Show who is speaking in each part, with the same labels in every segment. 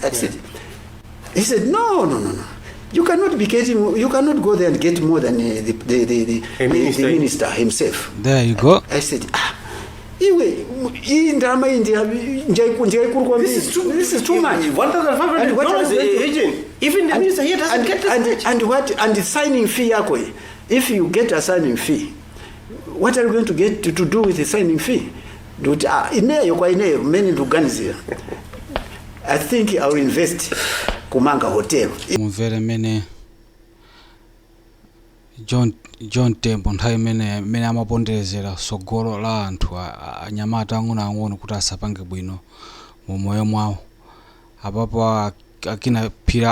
Speaker 1: That's it. He said, "No, no, no, no. You cannot be getting, you cannot go there and get more than
Speaker 2: A minister.
Speaker 1: the minister himself."
Speaker 3: There you go.
Speaker 1: I said, "Ah, iwe, iyi ndalama iyi ndiyaikulu kwambiri.
Speaker 2: This is
Speaker 1: This is too much."
Speaker 2: $1,500
Speaker 1: And what are you going to-
Speaker 2: agent. Even the minister here doesn't get this
Speaker 1: and,
Speaker 2: much.
Speaker 1: And the signing fee yako iyi, if you get a signing fee, what are you going to get to do with the signing fee? Ndikuti, ah, ineyo kwa ineyo mmene ndikuganizira, I think I will invest kumanga hotel.
Speaker 3: Mumvere mmene John Tembo nthawi imene amaponderezera tsogolo la anthu anyamata ang'onoang'ono kuti asapange bwino mu moyo mwawo. Apapo akina Phiri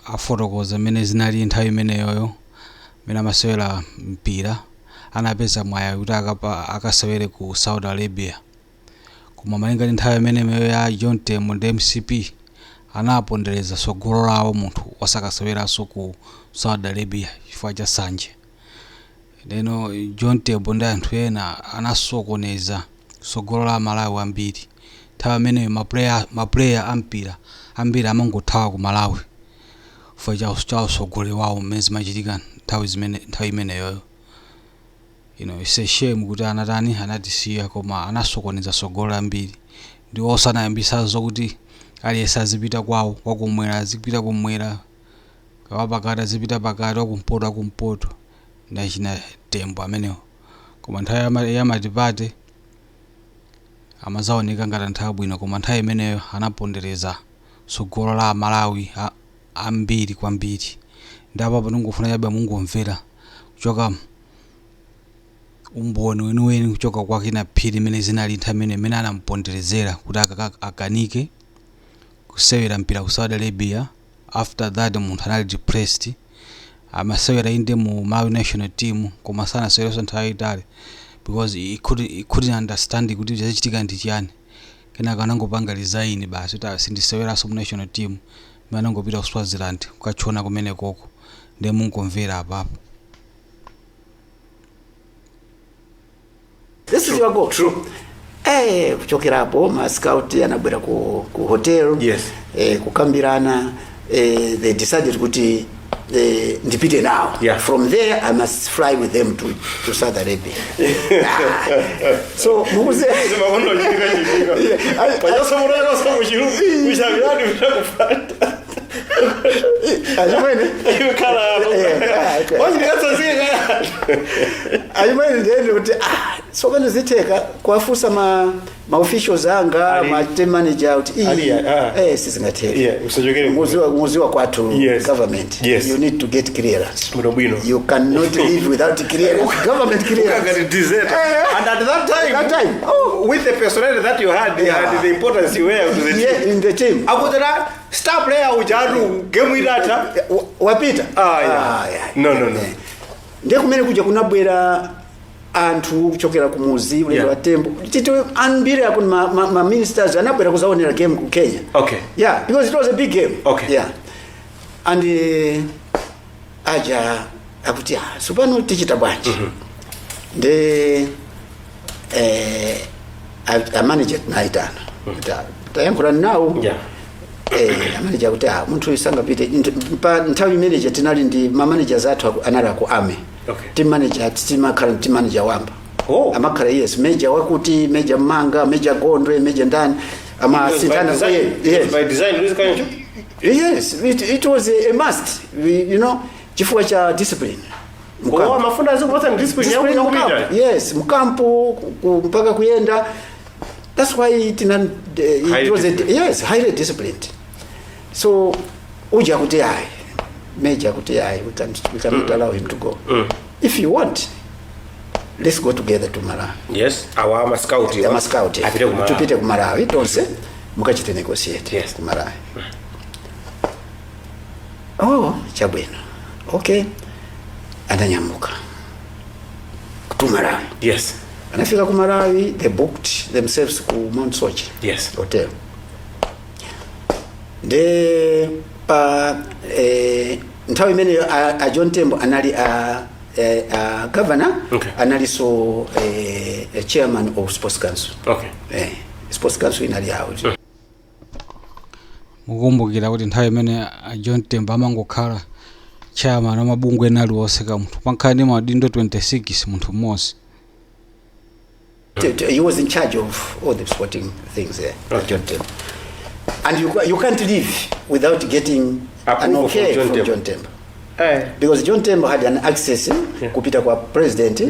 Speaker 3: afotokoza mmene zinali nthawi imeneyoyo, mmene amasewera mpira, anapeza mwayi kuti akasewere ku Saudi Arabia, koma malinga ndi nthawi imeneyo ya John Tembo ndi MCP, anapondereza tsogolo lawo, munthu wasakaseweranso ku Saudi Arabia chifukwa cha sanje. Leno John Tembo ndi anthu ena anasokoneza tsogolo la Malawi ambiri. Nthawi imeneyo maplayer ampira ambiri amangothawa ku Malawi chifukwa cha utsogoleri wawo, mmene zimachitika nthawi imeneyoyo. It's a shame kuti anatani, anatisiya, koma anasokoneza tsogolo ambiri. Ndi osanayambisa zokuti aliyense azipita kwawo, wakumwera azipita kumwera, wapakati azipita pakati, wakumpoto akumpoto, ndi achina Tembo amenewo. Koma nthawi ya multiparty amazaoneka ngati anthu abwino, koma nthawi imeneyo anapondereza tsogolo la Malawi ambiri kwambiri. Ndi apapo ndingofuna chabe mungomvera kuchoka umboni weniweni kuchoka kwa Kina Phiri imene zinali nthawi imene anamuponderezera kuti akanike kusewera mpira ku Saudi Arabia. After that, munthu anali depressed. Amasewera inde mu Malawi national team, koma sanasewerenso nthawi yayitali because he couldn't understand kuti chachitika ndi chiyani. Kenaka anangopanga resign basi kuti sindiseweranso mu national team, imene anangopita ku Swaziland kukachona kumene koko. Ndiye mungomvera apapo.
Speaker 1: This is your goal.
Speaker 2: True.
Speaker 1: Kuchokerapo ma scout anabwera ku hotel. Kukambirana, they decided kuti ndipite nawo. From there I must fly with them to Saudi Arabia. Ah, so mukuze
Speaker 2: Zimakono chitika chitika. Pachaso munoyoso muchiru. Kushabirani kushakufata.
Speaker 1: Achimwene.
Speaker 2: Iwe khala apo.
Speaker 1: Okay.
Speaker 2: Wachikatsanzika.
Speaker 1: Achimwene, ndiyende kuti, ah, sopano zitheka kuwafunsa ma officials anga, ma team manager kuti
Speaker 2: Ali, ah.
Speaker 1: sizingatheka.
Speaker 2: Yeah, usachokere.
Speaker 1: Muziwa kwathu government, you need to get clearance.
Speaker 2: Bwino bwino.
Speaker 1: You cannot live without clearance, government clearance.
Speaker 2: Ngati deserter. And at that time,
Speaker 1: That time, oh.
Speaker 2: with the personality that you had and the importance you were to the team.
Speaker 1: Yeah, in the team.
Speaker 2: Akutera star player ujatu game idatha.
Speaker 1: Wapita.
Speaker 2: Ah, yeah.
Speaker 1: Ah, yeah.
Speaker 2: No.
Speaker 1: Ndiye kumene kuja kunabwera anthu kuchokera kumuzi ulendo wa Tembo tito ambiri aku ma ministers anabwera kuzaonera game ku Kenya. Yeah, because it was a big game. Yeah, and aja akuti, ah, supano tichita bwanji? Ndi a manager tinaitana kuti, ah, tayankhula nawo. A manager kuti, ah, munthu uyu sangapite. Pa nthawi imeneja tinali ndi ma managers athu anali aku army. Team manager, timakhala team manager wamba. Amakhala, yes, major wakuti, major Manga, major Gondwe, major ndani, amasintana.
Speaker 2: By design,
Speaker 1: Yes.
Speaker 2: by design, this kind of
Speaker 1: Yes, it was a must, chifukwa cha discipline.
Speaker 2: Oh, amafuna azikupatsa discipline
Speaker 1: Discipline
Speaker 2: yakupita.
Speaker 1: mkampu. Yes, mkampu mpaka kuyenda. That's why it
Speaker 2: Highly
Speaker 1: was a,
Speaker 2: disciplined.
Speaker 1: yes, highly disciplined. So uja kuti ayi, major kuti ayi, we cannot allow him to go. If you want, let's go together to Malawi.
Speaker 2: Yes, awa ama scout.
Speaker 1: Ama scout.
Speaker 2: Apite ku Malawi.
Speaker 1: Tupite ku Malawi tonse mukachite negotiate ku Malawi. Oh, chabwino. Okay. Ananyamuka to Malawi. Anafika ku Malawi, they booked themselves ku Mount Soche hotel. Nde pa nthawi imeneyo a John Tembo anali a governor, analinso a chairman of sports council. Sports council inali yawo.
Speaker 3: Mukumbukira kuti nthawi imene a John Tembo amangokhala chairman wamabungwe ena aliwonse ka munthu pankhala ndi maudindo 26 munthu mmodzi.
Speaker 1: He was in charge of all the sporting things there, John Tembo. And you can't leave without getting an
Speaker 2: Approval
Speaker 1: okay
Speaker 2: from John
Speaker 1: from
Speaker 2: Tembo.
Speaker 1: John Tembo. Because John Tembo had an access kupita kwa president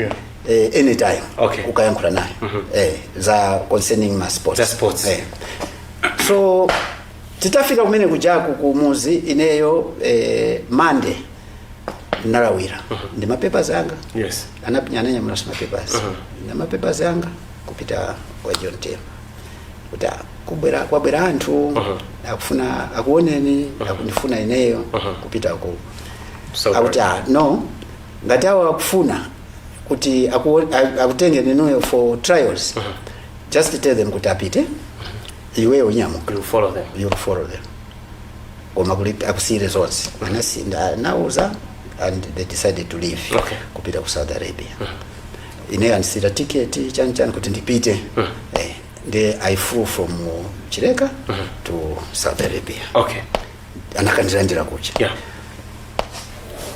Speaker 1: anytime kukayankhula naye za concerning ma sports.
Speaker 2: Za sports.
Speaker 1: So titafika kumene kujaku kumuzi, ineyo Monday nalawira ndi mapapers anga. Ananyamulaso mapapers na mapapers anga kupita kwa John Tembo kuti, "Ah, kubwera kwabwera anthu akufuna akuoneni, akundifuna ineyo kupita ku
Speaker 2: South
Speaker 1: Akuti,
Speaker 2: Africa.
Speaker 1: "Ah, no, ngati awo akufuna kuti akutenge inuyo for trials, just tell them kuti apite, iweyo unyamuka."
Speaker 2: You follow them.
Speaker 1: You follow them, koma kuli akusiyire zonse. Anasinda nauza and they decided to leave kupita ku Saudi Arabia. Ineyo andisira ticket, chani chani, kuti ndipite. Ndi I flew from Chileka to Saudi Arabia. Anakandilandira kucha.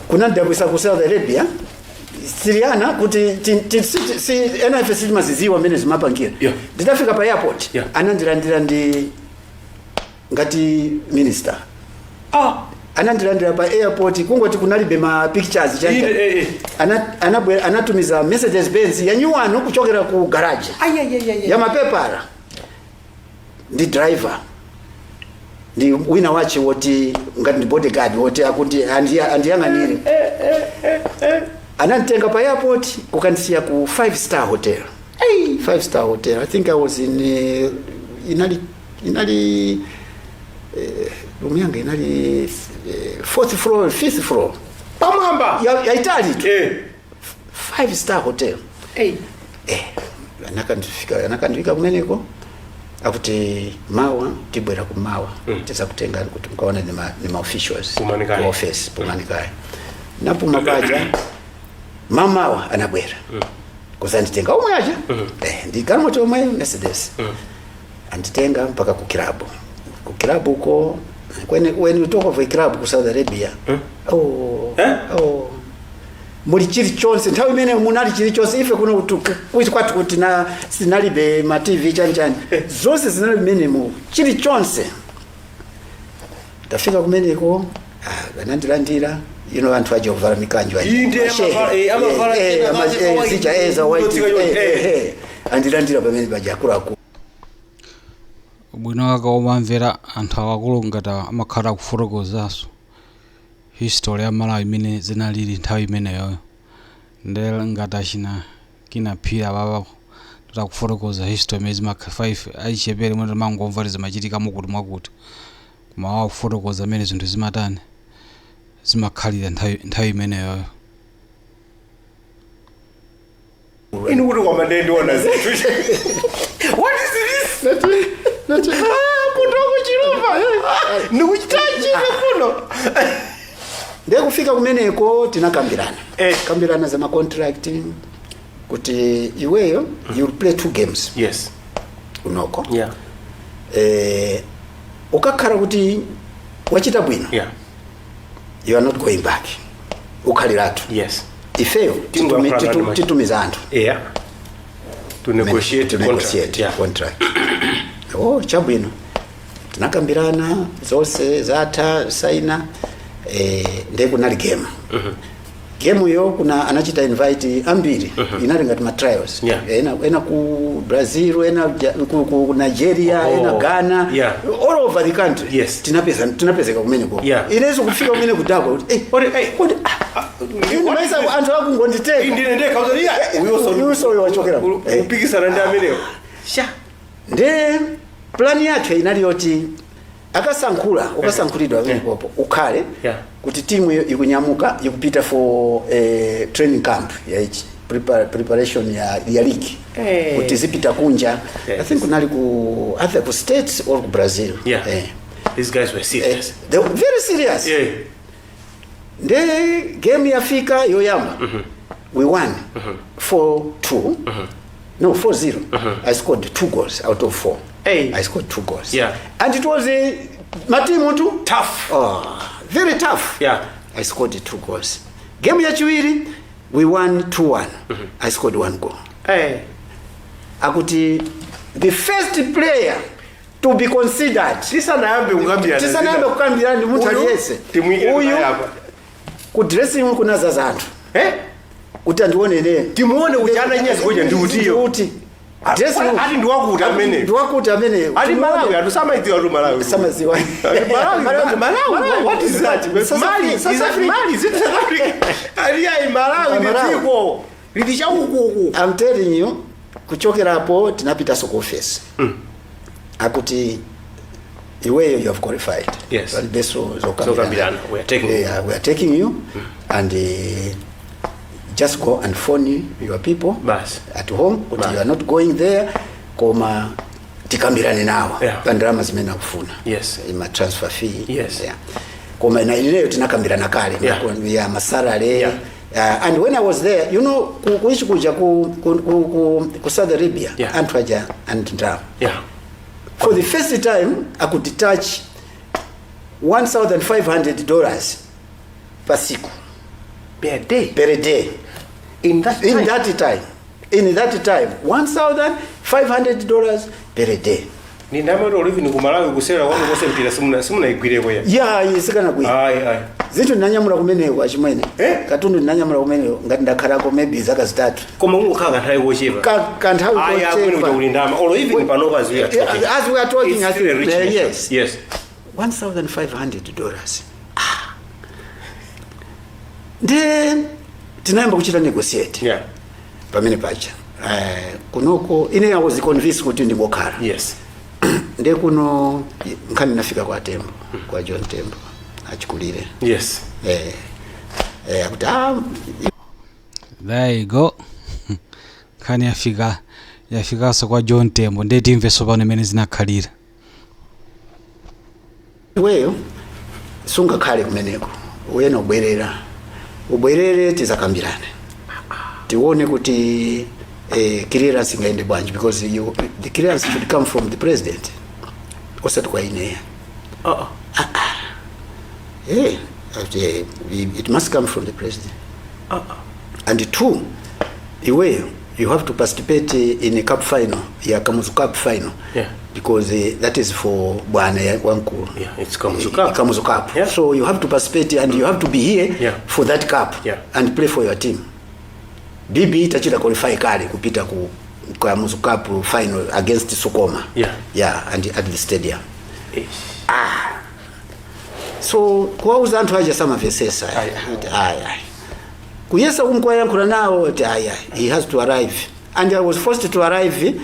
Speaker 1: Kunandidabwisa ku Saudi Arabia siriana kuti si ena ife sitimaziziwa mmene zimapangira. Nditafika pa airport, anandilandira ndi ngati minister. Anandilandira pa airport, kungoti kunalibe ma pictures chanja.
Speaker 2: Ine, eh, eh.
Speaker 1: Anatumiza Mercedes Benz ya nyuwano kuchokera ku garage ya mapepala ndi driver ndi wina wache woti ngati ndi bodyguard woti akuti andiyang'anire. Ananditenga pa airport kukandisiya ku five star hotel. Five star hotel, I think I was in inali room yanga inali fourth floor, fifth floor.
Speaker 2: Pamwamba.
Speaker 1: Yaitali tu. Five star hotel. Anakandifika kumeneko, akuti mawa tibwera kumawa, tizakutenga kuti mkaona ni ma officials.
Speaker 2: Pumanikaya.
Speaker 1: Ku office Pumanikaya. Napuma paja, mamawa anabwera kuzanditenga omwe aja, ndi galimoto omwe Mercedes. Anditenga mpaka ku club. Ku club uko, when you talk of a club ku Saudi Arabia, oh,
Speaker 2: Eh?
Speaker 1: oh, muli chilichonse. Nthawi imene munali chilichonse. Ife kuno kuti kwathu kuti na sinalibe ma TV, chani chani, zonse zinali menemo, chilichonse. Tafika kumeneko, ah, anandilandira anthu aja kuvala mikanjo aja.
Speaker 2: Inde,
Speaker 1: Mashehe.
Speaker 2: amavala chena kaje ka white,
Speaker 1: zija za white.
Speaker 2: zotsika chonde.
Speaker 1: Andilandira pamene paja akuluakulu.
Speaker 3: Ubwino wake omamvera anthu akulu ngati amakhala akufotokozanso history ya Malawi imene zinalili nthawi imeneyoyo, nde ngati achina Kinaphiri apapa titakufotokoza history imene zimakhala 5 achichepere mwene timangomva kuti zimachitika mukuti mwakuti, koma wakufotokoza imene zinthu zimatani, zimakhalira nthawi imeneyoyo.
Speaker 2: Inu kuti kwamba ndiye ndiona zinthu. What is this? Ah, kuno kuchilumba. Ndikuchitachika kuno.
Speaker 1: Ndiye kufika kumeneko tinakambirana. Kambirana za ma contract kuti iweyo you will play two games unoko. Ukakhala kuti wachita bwino, you are not going back, ukhaliratu. Ifeyo
Speaker 2: Tingoyankhula ngati
Speaker 1: titumiza anthu
Speaker 2: To negotiate
Speaker 1: to negotiate
Speaker 2: contract.
Speaker 1: Contract. Oh, chabwino. Tinakambirana zonse, zatha, saina. Ndiye kunali game. Game yo kuna anachita invite ambiri, inali ngati ma trials. Ena ku Brazil, ena ku Nigeria, ena Ghana, all over the country. Tinapezeka kumeneko. Inezo kufika kumene kudakwa kuti
Speaker 2: Kodi,
Speaker 1: kodi, ah, ine maisa anthu akungonditenga.
Speaker 2: Ndine ndekha kuti iya uyonso
Speaker 1: Uyonso wachokera.
Speaker 2: Kupikisana ndi amenewo. Sha.
Speaker 1: Nde plan yake inali yoti akasankhula, ukasankhulidwa pamenepopo, ukhale kuti timu iyo ikunyamuka ikupita for training camp ya ichi preparation ya league kuti zipita kunja. I think kunali ku either ku States or ku Brazil.
Speaker 2: These guys were serious.
Speaker 1: They were very serious. Nde game yafika yoyamba, we won 4-2, no, 4-0. I scored two goals out of four.
Speaker 2: Hey.
Speaker 1: I scored two goals.
Speaker 2: Yeah.
Speaker 1: And it was a Matimu tu
Speaker 2: Tough.
Speaker 1: Oh, very tough. I scored two goals. Game yachiwiri we won 2-1. I scored one goal. Akuti the first player to be considered
Speaker 2: Tisanayambe kukambirana.
Speaker 1: Tisanayambe kukambirana ndi munthu
Speaker 2: Uyu,
Speaker 1: aliyense.
Speaker 2: timuyikire
Speaker 1: Uyu
Speaker 2: payapa.
Speaker 1: ku dressing room kunazaza anthu
Speaker 2: Eh?
Speaker 1: kuti andione ine.
Speaker 2: Timuone uja ananyezi kuja ndi utiyo.
Speaker 1: Uti dressing room.
Speaker 2: Ati ndiwakuti amene.
Speaker 1: Ndiwakuti amene.
Speaker 2: Ati Malawi, atu samaidziwa tu Malawi.
Speaker 1: Samaziwa.
Speaker 2: Malawi, Malawi, what is that?
Speaker 1: South
Speaker 2: Mali,
Speaker 1: Africa, South
Speaker 2: is that
Speaker 1: Africa.
Speaker 2: Mali, is it South Africa? Ati ayi Malawi ndi
Speaker 1: Malawi.
Speaker 2: dziko. Lili chaukuku.
Speaker 1: I'm telling you, kuchokerapo tinapita ku office. Akuti iweyo, you have qualified. Palibenso
Speaker 2: Zokambirana. We are taking you.
Speaker 1: Yeah, we are taking you and just go and phone your people
Speaker 2: Basi.
Speaker 1: at home kuti
Speaker 2: Basi.
Speaker 1: you are not going there, koma tikambirane nawo pa ndalama zimene akufuna. Ma transfer fee. Yeah. Koma na ineyo tinakambirana kale ya ma salary. And when I was there, kuichi kuja ku Saudi Arabia, anthu aja and ndalama. For the first time I could touch $1500 pasiku.
Speaker 2: Per day.
Speaker 1: Per day.
Speaker 2: In that
Speaker 1: In
Speaker 2: time.
Speaker 1: that time, in that time, $1500 per day.
Speaker 2: Ni ndamati olivi ni ku Malawi kusera kwanu kose mpira simunaigwireko ya.
Speaker 1: Ya, isikana kuyi.
Speaker 2: Ayi ayi.
Speaker 1: Zinthu ndinanyamula kumeneko, achimwene.
Speaker 2: Eh?
Speaker 1: Katundu ndinanyamula kumeneko ngati ndakhalako maybe zaka 3.
Speaker 2: Koma ungokhala kanthawi kochepa.
Speaker 1: Kanthawi
Speaker 2: Ayi, akwene
Speaker 1: kochepa.
Speaker 2: kuti uli ndama. Olo even panopa as we are talking.
Speaker 1: As we are talking,
Speaker 2: It's
Speaker 1: as
Speaker 2: still a rich nation.
Speaker 1: Yes. $1500. Ah. Then tinayamba kuchita negotiate pamene paja. Kunoko ine I was convinced kuti ndingokhala. Nde kuno nkhani nafika kwa Tembo, kwa John Tembo achikulire. Akuti ah,
Speaker 3: There you go. Nkhani yafika, yafikanso kwa John Tembo. Ndiye timvenso pano imene zinakhalira.
Speaker 1: Iweyo sungakhale kumeneko, uyena ubwerera, ubwerere tizakambirane, tione kuti clearance ingaende bwanji, because the clearance should come from the president, osati kwa ineya. It must come from the president. And two, iweyo you have to participate in a cup final, ya Kamuzu Cup final, because that is for bwana wankulu.
Speaker 2: Yeah, it's Kamuzu Cup.
Speaker 1: Kamuzu Cup. So you have to participate and you have to be here for that cup and play for your team. BB itachita qualify kale kupita ku Kamuzu Cup final against Sukoma. Yeah, and at the stadium.
Speaker 2: Ish.
Speaker 1: So kuwauza anthu aja samamvesesa.
Speaker 2: Ayi.
Speaker 1: Ayi ayi, kuyesa kumkwayankhula nawo kuti ayi ayi, he has to arrive, and I was forced to arrive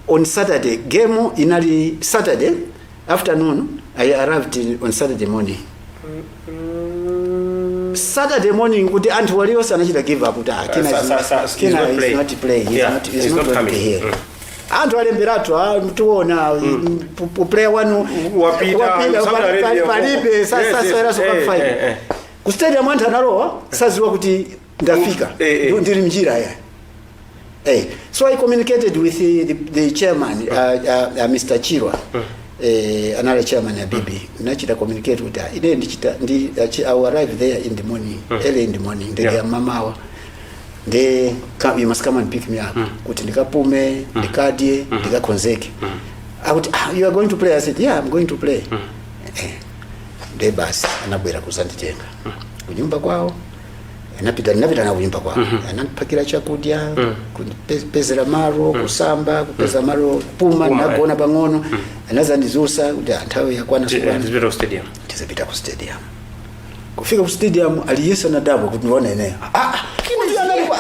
Speaker 1: on Saturday. Game inali Saturday afternoon. I arrived on Saturday morning, Saturday morning, kuti anthu waliyonse anachita give up kuti ah, Kina
Speaker 2: He's
Speaker 1: Kina
Speaker 2: not
Speaker 1: is
Speaker 2: playing.
Speaker 1: not playing. He's not, he's
Speaker 2: He's
Speaker 1: not
Speaker 2: not
Speaker 1: going to be
Speaker 2: coming.
Speaker 1: here. Anthu alemberatu, ah, tiona player wanu
Speaker 2: Wapita, Saudi Arabia.
Speaker 1: Palibe saseweraso cup final. Ku stadium anthu analowa saziwa kuti ndafika. Ndili mnjira ya. So I communicated with the chairman, Mr. Chirwa, another chairman ya BB. Nachita communicate kuti ah, ine ndichita ndi I will arrive there in the morning, early in the morning, ndege ya mamawa. Nde you must come and pick me up kuti ndikapume, ndikadye, ndikakonzeke. Akuti ah, you are going to play? I said, "Yeah, I'm going to play." Nde basi anabwera kuzanditenga kunyumba kwawo. Anapita, ndinapita na kunyumba kwawo, anandipakira chakudya, kunipezera malo kusamba, kupeza malo kupuma.
Speaker 2: Kupuma,
Speaker 1: Ndinagona pang'ono, anazandizusa kuti ah, nthawi yakwana sukwana.
Speaker 2: Tizipita ku stadium.
Speaker 1: Tizipita ku stadium. Kufika ku stadium aliyesa nadabwa kuti ndiona ineyo, ah,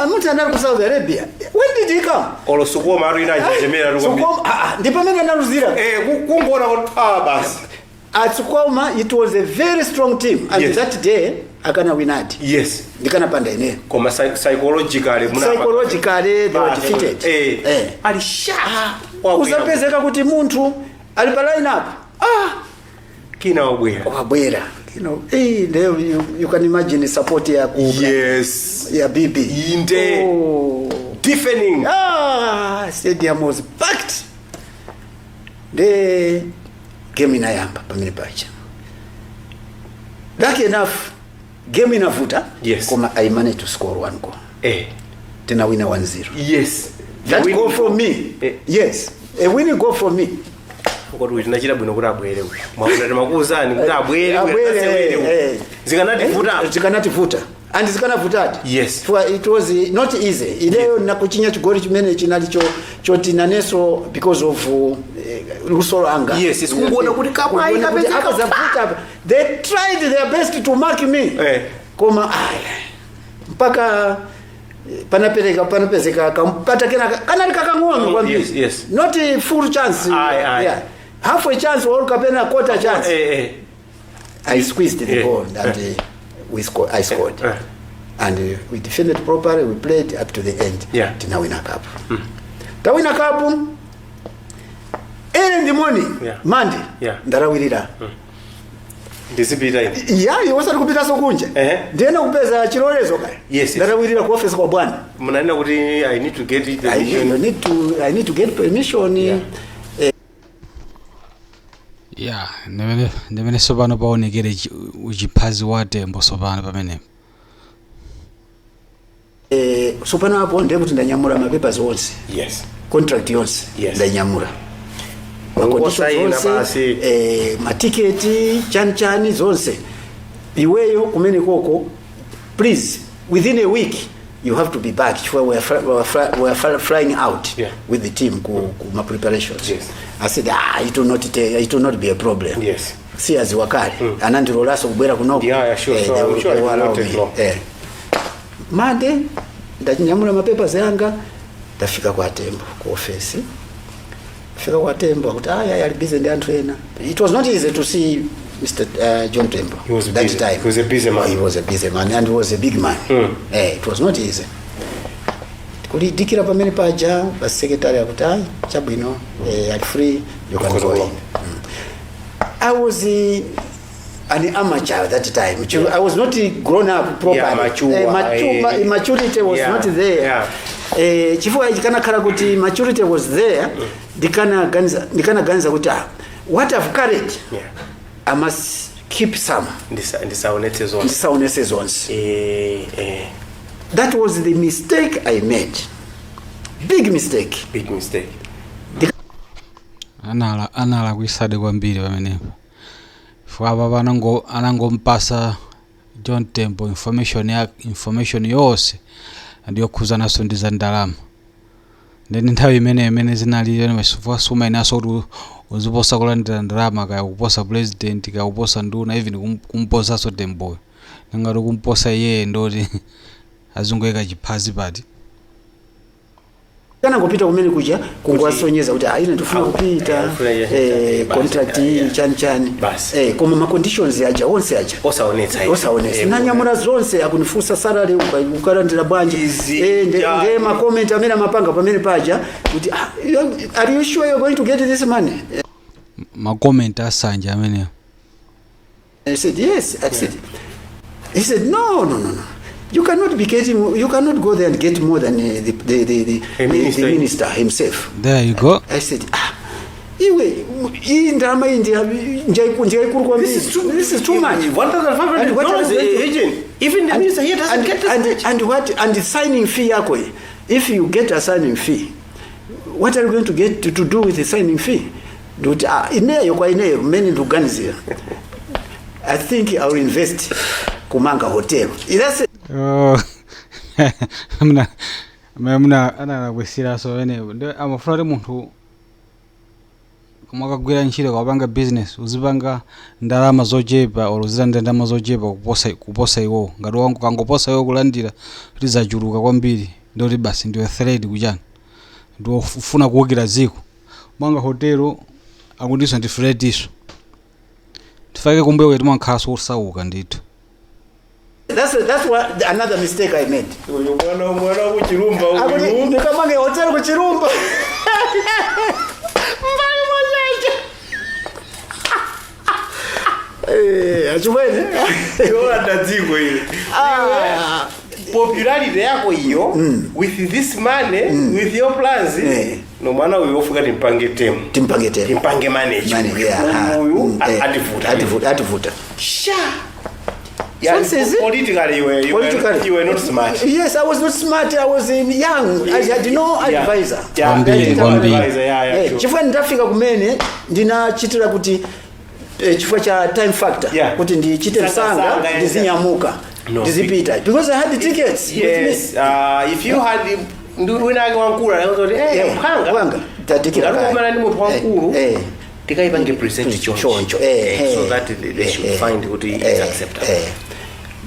Speaker 1: munthu anali ku Saudi Arabia, when did he come?
Speaker 2: Olo Sukoma atu ina ajejemera tu kwambiri.
Speaker 1: Sukoma, ah, ah, ndi pamene analuzira.
Speaker 2: Kungoona kuti ah basi.
Speaker 1: At Sukoma it was a very strong team and that day akana winadi ndikanapanda ineyo.
Speaker 2: Koma psychologically
Speaker 1: Psychologically they were
Speaker 2: Basi,
Speaker 1: defeated.
Speaker 2: Ali sha.
Speaker 1: Usapezeka kuti munthu ali pa line up, ah,
Speaker 2: Kina wabwera.
Speaker 1: Wabwera. Leo you can imagine support ya ku ya BB.
Speaker 2: Inde.
Speaker 1: Oh.
Speaker 2: Deafening.
Speaker 1: Ah, stadium was packed. Nde Game inayamba pamene paja. Lucky enough, game inavuta, koma I managed to score one goal. Tinawina 1-0. That goal for me. Yes, a winning goal for me.
Speaker 2: Kodi uyu tinachita bwino kuti abwere uyu. Mwakuti timakuwuzani kuti abwere uyu,
Speaker 1: Abwere,
Speaker 2: asewere uyu. Zikanativuta.
Speaker 1: Zikanativuta and zikanavutadi. For it was not easy. Ineyo nakuchinya chigoli chimene chinali choti naneso because of luso langa.
Speaker 2: Yes, kungoona kuti kamwayi
Speaker 1: Kuona kuti
Speaker 2: kapezeka
Speaker 1: apa zavuta apa. They tried their best to mark me, koma aya mpaka panapereka, panapezeka kampata kena kanali kakang'ono kwambiri. Not a full chance.
Speaker 2: Aye, aye.
Speaker 1: Yeah. Half a chance or kapena quarter chance. I squeezed the ball and we scored. I scored. And we defended properly. We played up to the end. Tinawina cup. Tawina cup. Early in the morning, Monday, ndalawirira.
Speaker 2: Ndizipita ine.
Speaker 1: Yayi, osati kupitaso kunja. Ndiyena kupeza chilolezo kaya. Ndalawirira ku office kwa bwana.
Speaker 2: Munanena kuti I need to get it.
Speaker 1: I need to get permission.
Speaker 3: Ya, ndimene sopano paonekere uchiphazi wa Tembo sopano pamenepo.
Speaker 1: Sopano apo ndiye kuti ndanyamula mapapers onse. Contract yonse ndanyamula.
Speaker 2: Ngosaina basi.
Speaker 1: Matiketi, chani chani zonse. Iweyo kumene koko, please, within a week you have to be back chifukwa we are flying out with the team ku ma preparations. I said, "Ah, it will not be a problem." Si aziwakale anandilolaso kubwera kunoko.
Speaker 2: Yeah, sure. So
Speaker 1: They
Speaker 2: I'm
Speaker 1: will,
Speaker 2: sure
Speaker 1: they
Speaker 2: it
Speaker 1: will
Speaker 2: will
Speaker 1: allow
Speaker 2: not take
Speaker 1: me.
Speaker 2: long.
Speaker 1: Monday ndachinyamula mapapers yanga, ndafika kwa Tembo ku office. Fika kwa Tembo, akuti aya ali busy ndi anthu ena. It was not easy to see Mr. John Tembo
Speaker 2: He was
Speaker 1: that
Speaker 2: busy.
Speaker 1: time.
Speaker 2: He was a busy man.
Speaker 1: He was a busy man and he was a big man. It was not easy. Kulidikira pamene paja pa secretary akuti ayi, chabwino, ali free, you can
Speaker 2: Of course,
Speaker 1: go in.
Speaker 2: well.
Speaker 1: I was an amateur at that time. I was not grown up properly.
Speaker 2: Yeah, mature,
Speaker 1: Maturity was not there. Chifukwa chikanakhala kuti maturity was there, ndikanaganiza kuti ah, what I've carried, I must keep some.
Speaker 2: Ndisaonetse zonse.
Speaker 1: Ndisaonetse zonse. That was the mistake I made. Big mistake.
Speaker 2: Big mistake.
Speaker 3: Analakwitsadi kwambiri pamenepo. Chifukwa apa anangompasa John Tembo information ya information yonse ndiyokhuzananso ndi za ndalama. Ndeni nthawi imene zinali chifukwa sumayeneranso kuti uziposa kulandira ndalama, kaya kuposa president, kaya kuposa nduna, even kumposanso Temboyo. Nangati kumposa iyeyo ndoti azungoyika chiphazi pati.
Speaker 1: Kana kupita kumene kuja kungowasonyeza kuti ah, ine ndifuna kupita,
Speaker 2: basi,
Speaker 1: contract iyi, chani chani.
Speaker 2: Basi.
Speaker 1: Koma ma conditions aja onse aja
Speaker 2: Osaonetsa izi.
Speaker 1: Osaonetsa. Nanyamula zonse, akunifunsa salary ukalandira bwanji.
Speaker 2: Izi,
Speaker 1: Nde ma comment amene amapanga pamene paja kuti ah, are you sure you're going to get this money?
Speaker 3: Ma comment asanje amenewo.
Speaker 1: I said, "Yes." I said, he said, "No, no, no, no. You cannot be getting, you cannot go there and get more than
Speaker 2: A minister.
Speaker 1: the minister himself."
Speaker 3: There you go.
Speaker 1: I said, "Ah, iwe, iyi ndalama iyi ndiyaikulu kwambiri. This is too much."
Speaker 2: $1,500
Speaker 1: And what are you going to-
Speaker 2: agent. Even the minister here doesn't get this much.
Speaker 1: And what, and the signing fee yako iyi, if you get a signing fee, what are you going to get to do with the signing fee? Ndikuti, ah, ineyo kwa ineyo mmene ndikuganizira, I think I will invest kumanga hotel. That's
Speaker 3: Oh. Mna analakwitsiraso pamenepo. Ndi amafuna kuti munthu kumakagwira ntchito, kapanga business, uzipanga ndalama zochepa or uzilandira ndalama zochepa kuposa iwowo. Ngati kangoposa iwo kulandira kuti zachuluka kwambiri, ndoti basi ndiwe threat kuchani, ndiwe ufuna kuwukira dziko. Manga hotelo akutinso ndi threat iso. Tifake kumbuyo kuti timakhalanso osauka ndithu.
Speaker 1: That's what another mistake I made.
Speaker 2: Uyu mwana kuchirumba
Speaker 1: Akuti
Speaker 2: uyu.
Speaker 1: ndikamange hotel kuchirumba. Mbali mwachacha. Achimwene.
Speaker 2: Yolanda dziko ili.
Speaker 1: Ah,
Speaker 2: Popularity yako iyo with this money, with your plans. No, mwana uyu wofuka timpange temu.
Speaker 1: Timpange temu.
Speaker 2: Timpange manage.
Speaker 1: Manage, yeah,
Speaker 2: uyu
Speaker 1: mm,
Speaker 2: ativuta.
Speaker 1: Ativuta, ativuta.
Speaker 2: Sha. Yeah,
Speaker 1: Nonsense.
Speaker 2: politically
Speaker 1: Politically.
Speaker 2: you were not smart.
Speaker 1: Yes, I was not smart. I was in young. I had no advisor.
Speaker 3: Kwambiri, kwambiri.
Speaker 2: Advisor, yeah, sure.
Speaker 1: Chifukwa ndafika kumene ndinachitira kuti chifukwa cha time factor kuti ndichite
Speaker 2: Sanga,
Speaker 1: msanga,
Speaker 2: sanga, yeah.
Speaker 1: ndizinyamuka,
Speaker 2: No.
Speaker 1: ndizipita because I had the tickets with me.
Speaker 2: Yes, if you had ndi wina ake wankulu anakuzoti, "Eh,
Speaker 1: Yeah,
Speaker 2: mphanga,
Speaker 1: mphanga, tadikira
Speaker 2: ngati
Speaker 1: kale."
Speaker 2: ukumana ndi munthu wankulu, tikaipange present choncho
Speaker 1: choncho,
Speaker 2: so that they should find kuti it's acceptable.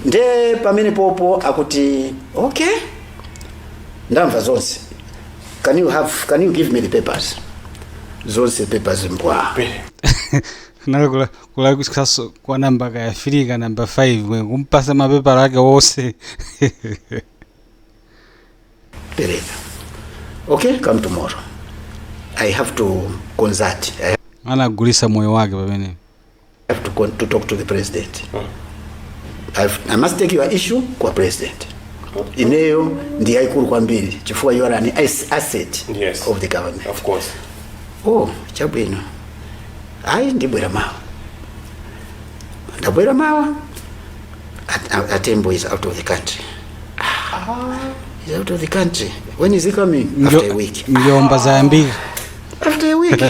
Speaker 1: Nde pamene popo akuti, "Okay, ndamva zonse. Can you give me the papers zonse?" Papers mbwa.
Speaker 3: Nali kulakwitsaso kwa namba kaya 3 ka namba 5 mwe kumpasa mapepala ake wonse.
Speaker 1: Pereka. "Okay, come tomorrow. I have to consult. I
Speaker 3: Anagulisa moyo wake pamene.
Speaker 1: have to talk to the president. I must take your issue kwa president. Ineyo ndi yayikulu kwambiri chifukwa you are an asset of the government."
Speaker 2: Of course.
Speaker 1: "Oh, chabwino, ayi, ndibwera mawa." Ndabwera mawa, Atembo is out of the country. Ah, he's out of the country. "When is he coming?" "After a week."
Speaker 3: Njomba zayambika.
Speaker 1: After a week.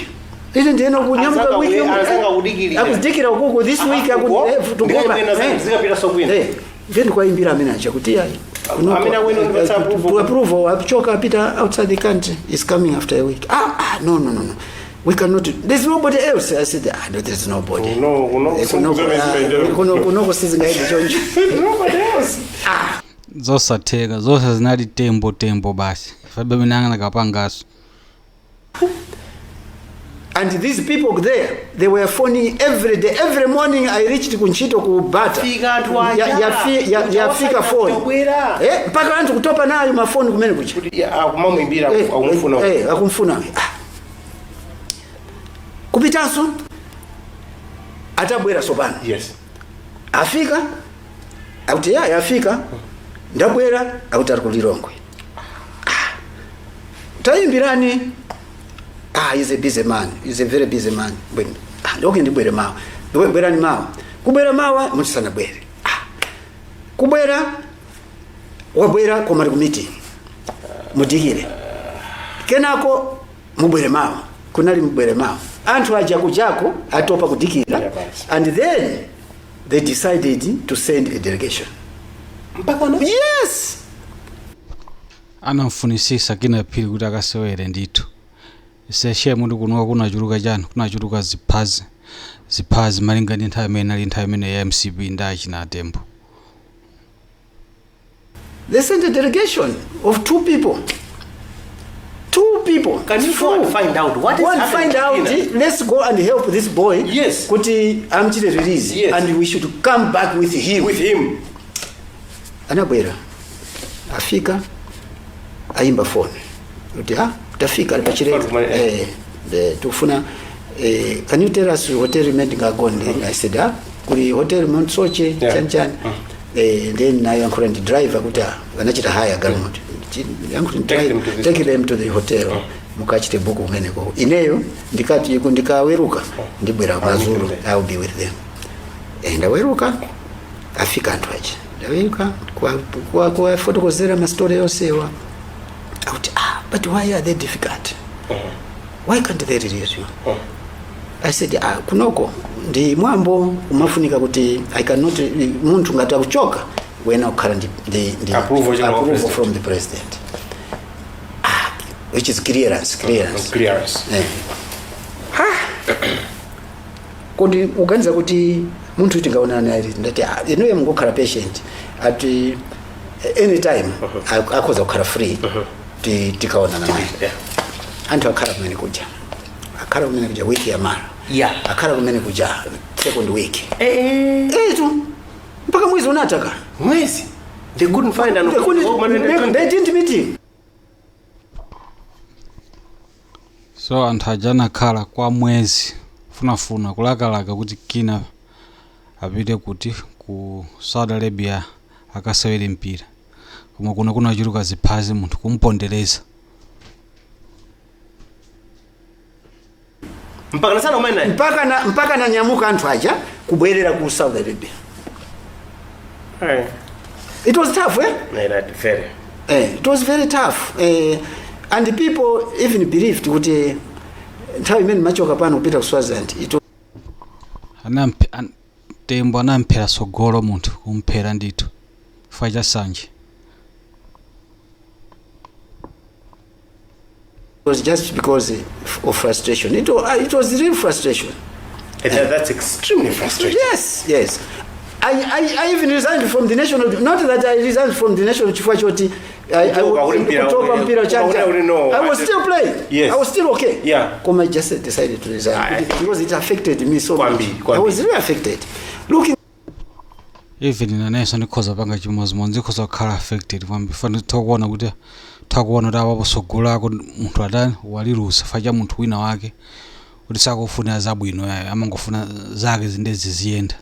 Speaker 1: Ine ndiyena kunyamuka
Speaker 2: Azanga
Speaker 1: wiki
Speaker 2: azanga kudikirira.
Speaker 1: Akudikira ukuku this week
Speaker 2: Ndikaipena zikapita so kwina.
Speaker 1: Then kwaimbira amene acha kuti ayi,
Speaker 2: Amene akwena kundipatsa approval.
Speaker 1: To approval, achoka, apita outside the country, is coming after a week. "Ah, ah, no, no, no, no, we cannot. There's nobody else." I said, "Ah, no, there's nobody."
Speaker 2: Kuno
Speaker 1: Kunoko, ah, kunoko sizingaende choncho.
Speaker 2: Nobody else.
Speaker 3: Zosatheka zonse zinali Tembo, Tembo basi, fabe mene anakapangaso.
Speaker 1: And these people there, they were phoning every day. Every morning I reached kuntchito ku Bata.
Speaker 2: Fika anthu aja.
Speaker 1: Yafika phone.
Speaker 2: Tabwera.
Speaker 1: Mpaka anthu kutopa nayo mafoni kumene kucha.
Speaker 2: Kuti akumamwimbira, akumufuna.
Speaker 1: Akumfuna. Ah. Kupitanso atabwera sopano. Afika, akuti ya afika. Ndabwera, akuti ari kuLilongwe. Ah. Tayimbirani. "Ah, he's a busy man. He's a very busy man." Ah, okay, ndibwere mawa. Bwerani mawa. Kubwera mawa, munthu sanabwere. Ah. Kubwera, wabwera koma ali ku meeting, mudikire kenako mubwere mawa. Kunali mubwere mawa, anthu aja kujako atopa kudikira.
Speaker 2: Yeah, basi.
Speaker 1: And then they decided to send a delegation.
Speaker 2: Mpaka no.
Speaker 1: Yes.
Speaker 3: Anamfunisisa Kinnah Phiri kuti akasewere ndithu. Seshe muti kunoka kunachuluka chani, kunachuluka ziphazi, ziphazi malinga ndi nthawi imene inali nthawi imene ya MCP ndi achina Tembo.
Speaker 1: They sent a delegation of two people, two people.
Speaker 2: Can you go and find out what is
Speaker 1: Go and
Speaker 2: happening
Speaker 1: find
Speaker 2: to
Speaker 1: out.
Speaker 2: Kinnah?
Speaker 1: Let's go and help this boy kuti amchite release and we should come back with him.
Speaker 2: With him.
Speaker 1: Anabwera, afika, ayimba phone kuti, "Ah, tafika, ali pachileka." "Tikufuna, can you tell us hotel imene tingagone?" I said, "Ah, kuli hotel Mount Soche." Chani chani. Then nayankhula ndi driver kuti, ah, anachita hire galimoto. Yankhula ndi
Speaker 2: Take
Speaker 1: driver,
Speaker 2: them to this-
Speaker 1: "Take them to the hotel, mukachite book kumeneko. Ineyo ndikati ndikaweruka ndibwera madzulo."
Speaker 2: Them there.
Speaker 1: I will be with them. Ndaweruka, afika anthu aja, ndaweruka kuwafotokozera mastori yonsewa, akuti, "Ah, but why are they difficult? Why can't they release you?" I said, "Ah, kunoko ndi mwambo, umafunika kuti I cannot, munthu ngati akuchoka wena kukhala ndi
Speaker 2: Approval chokera kwa
Speaker 1: approval
Speaker 2: president.
Speaker 1: from the president." Ah, which is clearance, clearance.
Speaker 2: Clearance.
Speaker 1: Ha, kodi uganiza kuti munthu tingaonana naye liti? Ndati, "Ah, inuyo mungokhala patient, ati anytime akhoza kukhala free, tikaonana naye." Anthu akhala kumene kuja, akhala kumene kuja wiki yamala. Akhala kumene kuja second week. Etu mpaka mwezi unataka.
Speaker 2: Mwezi. They couldn't find an
Speaker 1: They couldn't- they didn't meet him.
Speaker 3: So anthu aja anakhala kwa mwezi funafuna kulakalaka kuti Kinnah apite kuti ku Saudi Arabia akasewere mpira, koma kuno kunachuluka ziphazi, munthu kumpondereza.
Speaker 2: Mpaka nasana umene naye.
Speaker 1: Mpaka nanyamuka anthu aja kubwerera ku Saudi Arabia. It was tough, eh?
Speaker 2: Yeah, that very.
Speaker 1: It was very tough, and the people even believed kuti nthawi imene machoka pano kupita ku Swaziland, it
Speaker 3: Tembo anamphera sogolo munthu, kumphera ndithu chifukwa cha sanje.
Speaker 1: was just because of frustration. It was real frustration.
Speaker 2: And that's extremely frustrating.
Speaker 1: Yes. I even resigned from the national, not that I resigned from the national chifukwa choti
Speaker 2: Kutoka kuli mpira
Speaker 1: kutoka mpira
Speaker 2: kuona kuti no,
Speaker 1: I was still playing. I was still okay. Koma I just decided to resign because it affected me so much.
Speaker 2: Kwambiri,
Speaker 1: I
Speaker 2: kwambiri.
Speaker 1: was really affected. Looking
Speaker 3: Even nanenso ndikhoza panga chimodzimodzi, ndikhoza kukhala affected kwambiri. Fana tikuona kuti apapo sogolo lako munthu atani, walilusa fa cha munthu wina wake kuti sakufunira zabwino yayo, amangofuna zake zindezi ziyenda.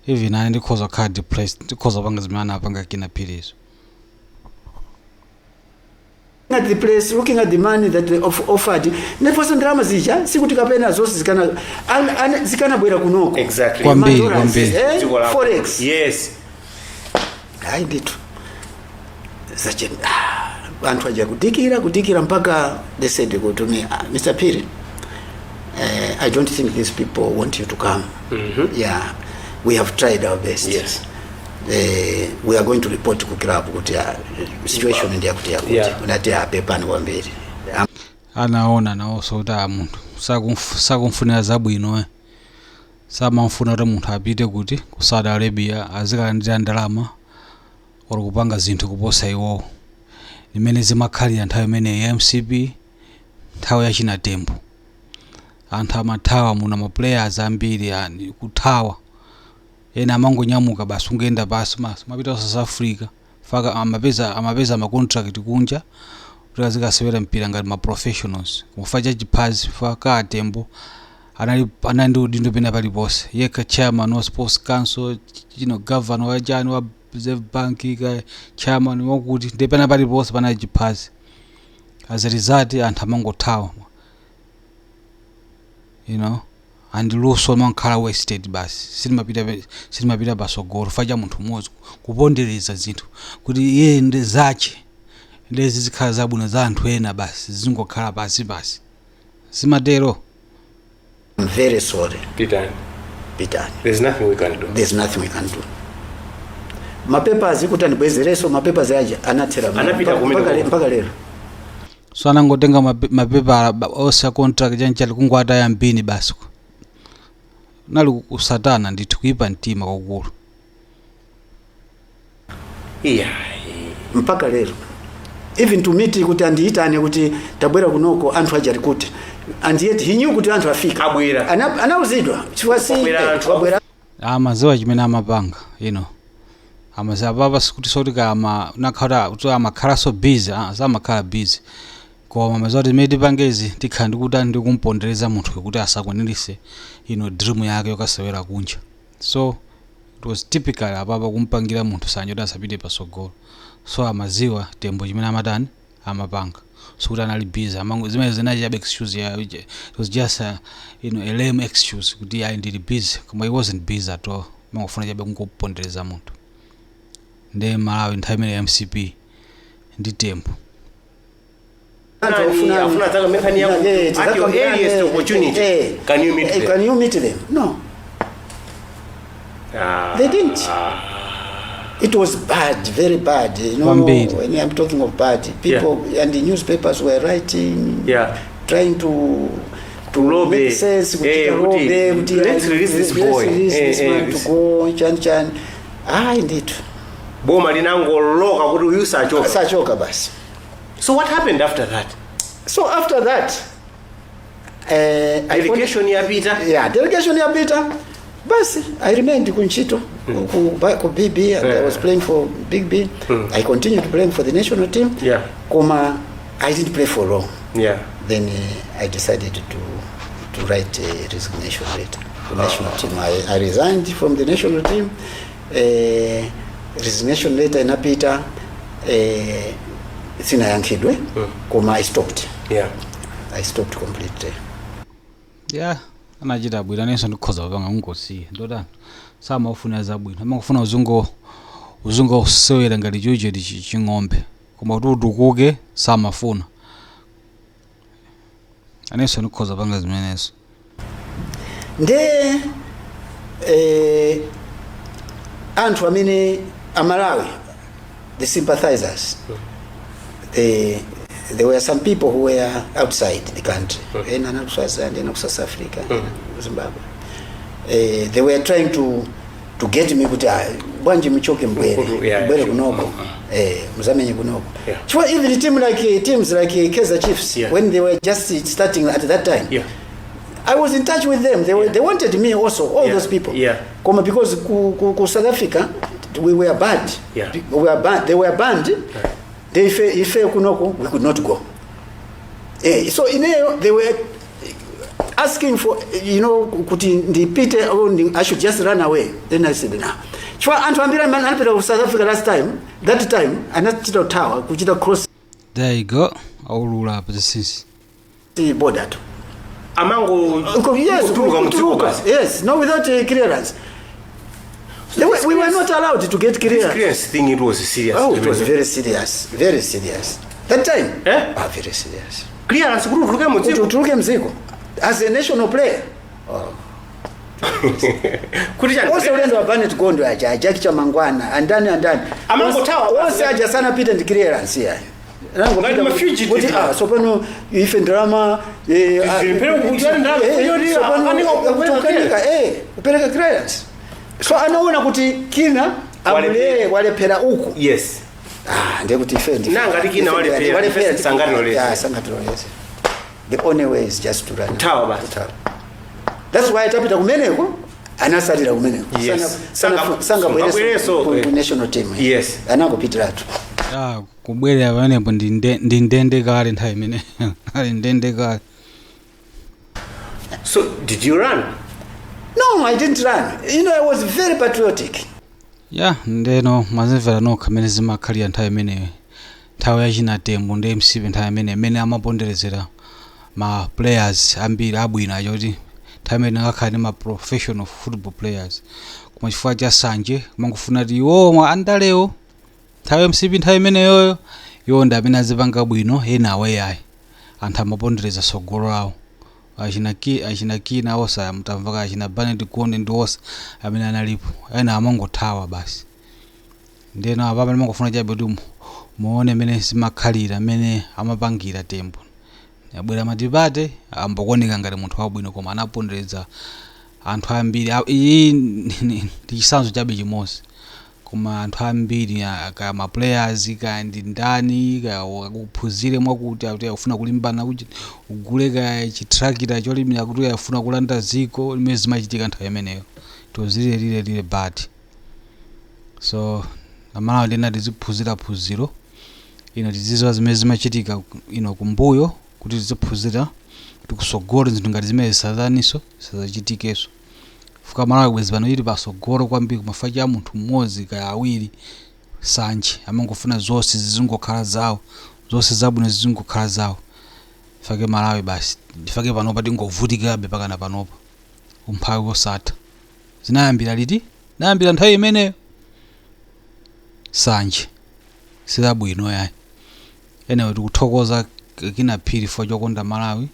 Speaker 3: Even ane ndikhoza kukhala depressed, ndikhoza panga zimene anapanga Kinnah Phirizo.
Speaker 1: At the place, looking at the money that they offered, ndiponso ndalama zija sikuti kapena zonse zikanabwera kunoko.
Speaker 2: Exactly.
Speaker 3: Kwambiri,
Speaker 1: Dollars,
Speaker 3: kwambiri.
Speaker 2: Dziko lako.
Speaker 1: Forex. Hayi ndithu, zache anthu aja kudikira, kudikira, mpaka they said to me, "Ah, Mr. Phiri, I don't think these people want you to come. Yeah, we have tried our best. We are going to report ku club kuti situation ndi yakuti yakuti." Unati apepani kwambiri.
Speaker 3: Anaona nawonso kuti a munthu sakumfunira zabwino, eh. Samamfuna kuti munthu apite kuti ku Saudi Arabia azikalandira ndalama or kupanga zinthu kuposa iwowo. Limene zimakhalira nthawi imeneyi ya MCP, nthawi yachina Tembo, anthu amathawa muno, ma players ambiri ani kuthawa, ena amangonyamuka basi kungenda basi mapita ku South Africa, faka amapeza ma contract kunja kuti azikasewera mpira ngati ma professionals, kufa cha chiphazi fa ka Tembo anali ndi udindo pena paliponse yekha, chairman wa sports council, chino, governor wa chani, wa Reserve Bank, ka chairman wakuti, ndi pena paliponse panali chiphazi. As a result, anthu amangothawa and luso limakhala wasted basi, silimapita pasogolo fa cha munthu mmodzi kupondereza zinthu kuti iye ndi zache, ndezi zikhala zabwino, za anthu ena basi zingokhala pasi pasi, zimatero.
Speaker 1: I'm very sorry.
Speaker 2: Pitani.
Speaker 1: Pitani.
Speaker 2: There's nothing we can do.
Speaker 1: There's nothing we can do. Mapapers kuti andibwezereso mapapers aja anathera
Speaker 2: Anapita kumene
Speaker 1: mpaka lero.
Speaker 3: So anangotenga mapepala onse a contract chanchali, kungwata yambini basi. Nali usatana ndithu, kuipa mtima kwakukulu.
Speaker 1: Mpaka lero, even to meet kuti andiitane kuti tabwera kunoko, anthu aja kuti, and yet he knew kuti anthu afika.
Speaker 2: Abwera.
Speaker 1: Anauzidwa chifukwa si
Speaker 2: Wabwera anthu.
Speaker 1: Wabwera.
Speaker 3: Amaziwa chimene amapanga. Amaziwa papa sikuti soti kama nakhala kuti amakhalanso busy, samakhala busy, koma amaziwa kuti zimene tipangezi tikhala ndikuti ndikumpondereza munthu kuti asakwanirise dream yake yokasewera kunja. So it was typical apapa kumpangira munthu sanje kuti asapite pasogolo. So amaziwa Tembo chimene amatani, amapanga, sikuti anali busy. Amango zimene zinachi chabe excuse ya, it was just a lame excuse kuti ayi, ndili busy, koma he wasn't busy at all, mangofuna chabe kungopondereza munthu. Ndi Malawi nthawi imene ya MCP ndi Tembo.
Speaker 1: Anthu afuna-
Speaker 2: Afuna dzaka nkhani yako. At your earliest opportunity, can you meet them?
Speaker 1: Can you meet them? No. They didn't. It was bad, very bad.
Speaker 3: Kwambiri.
Speaker 1: When I'm talking of bad, people and the newspapers were writing, trying to
Speaker 2: Lobby.
Speaker 1: make sense, kuti lobby, kuti
Speaker 2: let's release this
Speaker 1: let's
Speaker 2: boy.
Speaker 1: release this man to go, chan chan. Ayi ndithu.
Speaker 2: Boma linangoloka kuti uyu sachoka.
Speaker 1: Sachoka basi.
Speaker 2: So what happened after that?
Speaker 1: So after that,
Speaker 2: Delegation yapita.
Speaker 1: Yeah, delegation yapita basi, I remained kuntchito ku BB and I was playing for Big B. I continued playing for the national team, koma I didn't play for long. Then I decided to write a resignation letter to national team. I resigned from the national team. Resignation letter inapita, sinayankhidwe, koma I stopped. I stopped completely.
Speaker 3: Ya, anachita bwino. Anenso ndikhoza kupanga kungosiya ndotani, samafuna zabwino, amangofuna uzungosewera ngati chucheti ching'ombe, koma kuti utukuke samafuna. Anenso ndikhoza panga zimenezo.
Speaker 1: Nde anthu amene amalawi, the sympathizers, there were some people who were outside the country, ena anali ku Swaziland, ena ku South Africa, ena ku Zimbabwe. They were trying to get me kuti, "Ah, bwanji muchoke, mbwere mbwere kunoko, muzamenye kunoko." Chifukwa even teams like Kaizer Chiefs, when they were just starting at that time, I was in touch with them. They wanted me also, all those people. Koma because ku South Africa we were banned. We were banned. They were banned. They ife kunoko we could not go. So ineyo they were asking for kuti ndipite or I should just run away. Then I said, "Nah." Chifukwa anthu ambiri amene anapita ku South Africa last time, that time anachita kuthawa, kuchita cross
Speaker 3: There you go, aulula apa zinsinsi.
Speaker 1: The border to.
Speaker 2: Amango
Speaker 1: Yes,
Speaker 2: kutuluka mudziko
Speaker 1: kutuluka.
Speaker 2: basi.
Speaker 1: Yes, no, without clearance. We were not allowed to get
Speaker 2: This
Speaker 1: clearance.
Speaker 2: clearance thing, it was serious.
Speaker 1: Oh, it was very serious, very serious. That time,
Speaker 2: Eh?
Speaker 1: ah, very serious.
Speaker 2: Clearance kuti utuluke
Speaker 1: Kuti
Speaker 2: mudziko.
Speaker 1: utuluke mdziko as a national player. Oh.
Speaker 2: Kuti chani?
Speaker 1: Onse ulendo wa Barnett Gondo aja, Jackie Chamangwana, andani andani.
Speaker 2: Amangothawa.
Speaker 1: Onse aja sanapita ndi clearance yayi.
Speaker 2: Ngati ma fugitive.
Speaker 1: Kuti ah, sopano ife ndalama
Speaker 2: Zilimpere kujana ndalama, yoti
Speaker 1: sopano
Speaker 2: akanika kupereka.
Speaker 1: kukanika kupereka clearance. So anaona kuti Kina
Speaker 2: Walephera.
Speaker 1: amule walephera uku. Ah, ndekuti ife
Speaker 2: Nanga Kina walephera, ife sangatiloleze.
Speaker 1: Ah, sangatiloleze. The only way is just to run.
Speaker 2: Kuthawa basi.
Speaker 1: Kuthawa. That's why tapita kumeneko, anasalira kumeneko.
Speaker 2: Sangabwereso,
Speaker 1: Sanga ku national team. Anangopitiratu.
Speaker 3: Ya, kubwerera pamenepo ndi ndende kale, nthawi imene ali ndende kale.
Speaker 2: So did you run?
Speaker 1: No, I didn't run. I was very patriotic.
Speaker 3: Ya, ndeno mwazimvera nokha mmene zimakhalira nthawi imeneyo, nthawi yachina Tembo ndi MCP, nthawi imene imene amaponderezera ma players ambiri abwino, achoti nthawi imene angakhala ndi ma professional football players, koma chifukwa cha sanje, kumangofuna ti iwo mwa andalewo, nthawi ya MCP, nthawi imeneyoyo iwo ndi amene azipanga bwino, ena awayayi. Anthu amapondereza tsogolo lawo, achina Kina osa mutamvaka, achina Barnett Gondwe ndi osa amene analipo, ena amangothawa basi. Ndeno apapa ndimangofuna chabe kuti muone mmene zimakhalira, mmene amapangira Tembo. Abwera matipate, ambokuoneka ngati munthu wabwino, koma anapondereza anthu ambiri. Iyi ndi chitsanzo chabe chimodzi, koma anthu ambiri, kaya ma players, kaya ndi ndani, kaya akuphunzire mwakuti akuti akufuna kulimbana kuti ugule kaya chitrakita cholimira, kuti akufuna kulanda ziko, limene zimachitika nthawi imeneyo. It was really, really, really bad. So amalawi ndina tiziphunzira phunziro ino, tiziziwa zimene zimachitika ino kumbuyo, kuti tiziphunzira kuti kusogolo zinthu ngati zimene zisazaniso, zisazachitikenso. Fuka Malawi bwezi pano ili pasogolo kwambiri, kumafa cha munthu mmodzi kaya awiri, sanje, amangofuna zonse zizingokhala zawo, zonse zabwino zizingokhala zawo. Fake Malawi basi, ndifake panopa tingovutikabe pakana panopa, umphawi wosatha. Zinayambira liti? Zinayambira nthawi imeneyo, sanje sizabwino yayi. Anyway, tikuthokoza Kina Phiri for chokonda Malawi,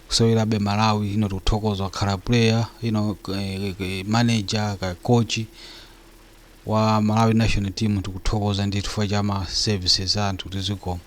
Speaker 3: kusewerabe Malawi ino. Tikuthokoza kukhala player ino, manager ka coach wa Malawi national team. Tikuthokoza ndithu chifukwa cha ma services anthu, tizikoma.